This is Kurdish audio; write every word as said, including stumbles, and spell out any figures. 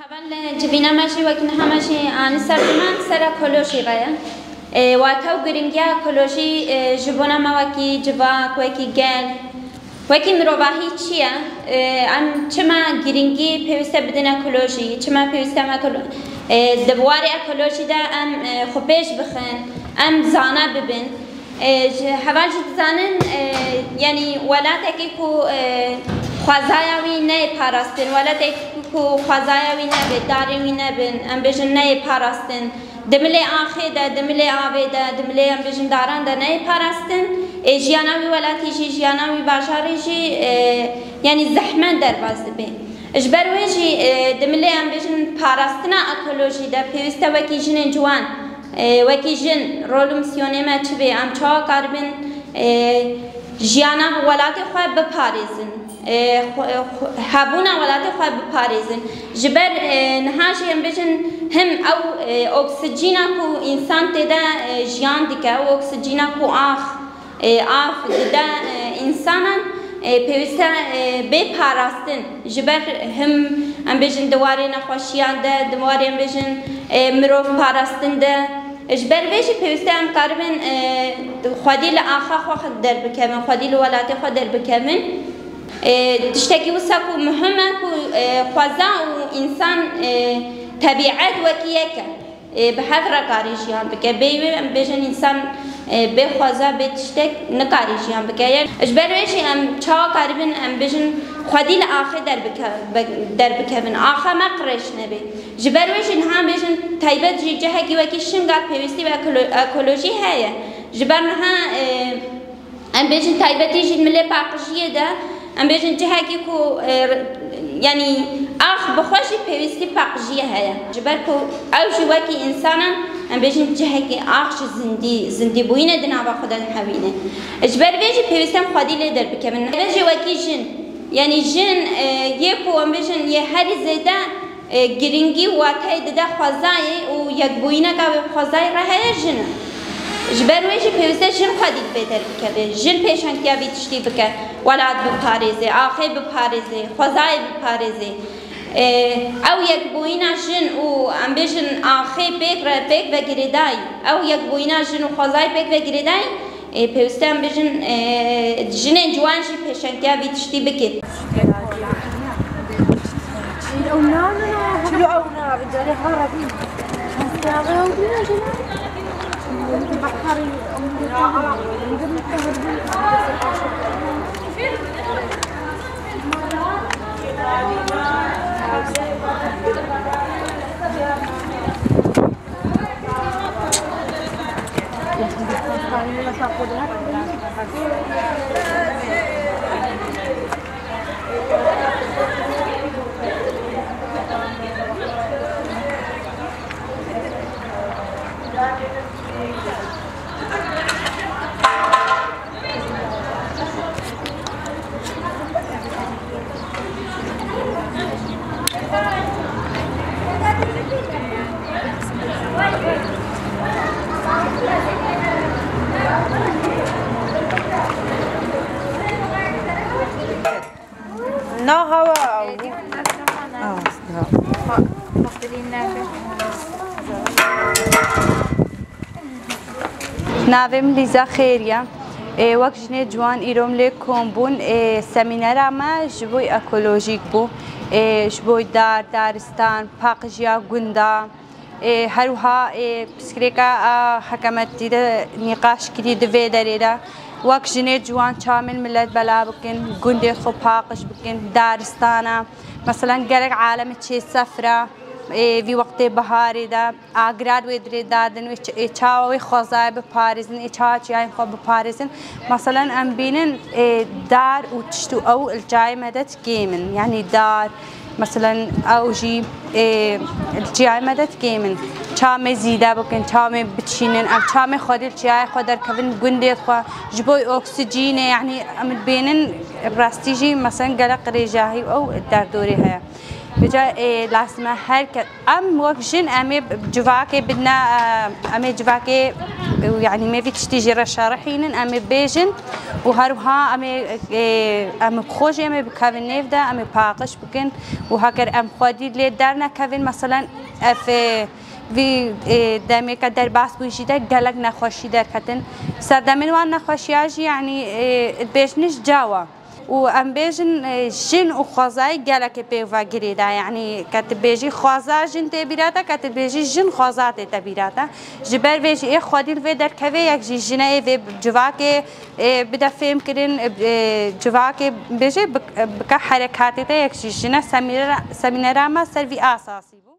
Evel civîna me jî wekî niha me jî anî ser ziman, ser ekolojî re ye. E, wate û giringiya ekolojî, e, ji bona me wekî civak, wekî gel, wekî mirovahî çi ye? E, em çima giringî pêwîste bidin ekolojî? Çima pêwîste em ekolo-, e, di warê ekolojî de em, e, xwe pêş bixin, em zana bibin? E, ji heval jî dizanin, e, yanî welatekî ku, e, xwezaya wî neyê parastin, welatekî ku xwezaya wî nebe, darên wî nebin, em bêjin neyê parastin, di milê axê de, di milê avê de, di milê em bêjin daran de neyê parastin, ê jiyana wî welatî jî, jiyana wî bajarê jî, e, yanî zehmet derbas dibe. Ji ber wê jî, e, di milê em bêjin parastina ekolojî de pêwîste wekî jinên ciwan, e, wekî jin rol û misyonê me çi bê, em çawa karibin, e, jiyana welatê xwe biparêzin, e, xwe, xwe, hebûna welatê xwe biparêzin. Ji ber, e, niha jî em bêjin him ew, e, oksijîna ku însan tê de, e, jiyan dike, ew oksijîna ku ax, e, av dide, e, însanan, e, pêwîste, e, bê parastin. Ji ber him, em bêjin, di warê nexweşiyan de, di warê, em bêjin, e, mirov parastin de. Ji ber vê jî pêwîste em karibin, e, xwedî li axa xwe derbikevin, xwedî li welatê xwe derbikevin. E, tiştekî wisa ku muhim e ku, e, xweza û însan, e, tebîet wekî yek e. E, bi hev re karê jiyan bike. Bê wê em bêjin însan, e, bê xweza, bê tiştek nikarê jiyan bike. Yanî ji ber wê jî em çawa karibin em bêjin xwedî li axê derbike-, be-, derbikevin. Axa me qirêj nebe. Ji ber wê jî niha em bêjin taybet jî cihekî wekî Şingal pêwîstî bi ekolo-, ekolojî heye. Ji ber niha, e, Em bêjin taybetî jî milê paqijiyê de, em bêjin cihekî ku, e, yanî ax bi xwe jî pêwîstî paqijiyê heye. Ji ber ku ew jî wekî însanan, em bêjin cihekî ax ji zindî, zindîbûyînê di nava xwe de dihewîne. Ji ber vê jî pêwîst em xwedî lê derbikevin. Vê jî wekî jin, yanî jin, e, yê ku em bêjin yê herî zêde e, giringî û wateyê dide xwezayê û yekbûyîneka wê xwezayê re heye jin in. Ji ber wê jî pêwîste jin xwedî bê derbikeve, jin pêşengtiya vî tiştî bike, welat biparêze, axê biparêze, xwezayê biparêze. E, ew yekbûyîna jin û em bêjin axê pêk re, pêk ve girêdayî, ew yekbûyîna jin û xwezayê pêk ve girêdayî, Ê, pêwîste em bêjin, ê, jinên ciwan jî pêşengtiya vî tiştî bikin. Na hawa ew. Navê min Lîza Xêr e. Ê, wek jinê ciwan îro em lê kom bûn, ê, semînera me ji bo ekolojîk bû. Ê, ji bo dar, daristan, paqijiya gunda, Ê, her wiha, ê, pirsgirêka a hekametî de nîqaş kirî di vê derê de, wek jinê ciwan çawa em ê milet bela bikin, gundê xwe paqij bikin, daristana. Meselen, gelek alem çê sefra, ê, vî wextê biharê de, agra di wê dirê dadin, wê ç-, ê, çawa wê xwezayê biparêzin, ê, çawa çiyayên xwe biparêzin. Meselen, em bînin, ê, dar û tişt û ew li çiyayê me de kêm in. Yanî dar, Meselen, ew jî, ê, li çiyayê me de dikêm in. Çawa em ê zîde bikin, çawa em ê biçînin, em çawa em ê xwedî li çiyayê xwe derkevin, gundê xwe, ji bo oksijînê, yanî em dibênin rastî jî, meselen, gelek qirêjahî û ew derdorê heye. Vêca ê, lazim e her kes, em wek jin em ê civakê bidine, e, em ê civakê, e, yanî me vî tiştî jî re şerihînin, em ê bêjin û her wiha em ê, e, em bi xwe jî em ê bikevin nêv de, em ê paqij bikin û heger em xwedî lê dernekevin, meselen ev, e, vî, e, demê ke derbas bû jî de gelek nexweşî derketin. Serdemên wan nexweşiya jî, yanî, e, dibêjin ji cawa. Û em bêjin, e, jin û xwezayî gelekê pê ve girê de. Yanî ke tu bêjî xweza jin tê bîra te, ke tu bêjî jin xweza tê te bîra te. Ji ber vê jî ê xwedî li vê derkevê yek jî jine ê vê civakê, e, bide fêhmkirin, e, civakê bêjê bik-, bike herekatê te yek jî jine semînera, semînera me ser vî asasî bû.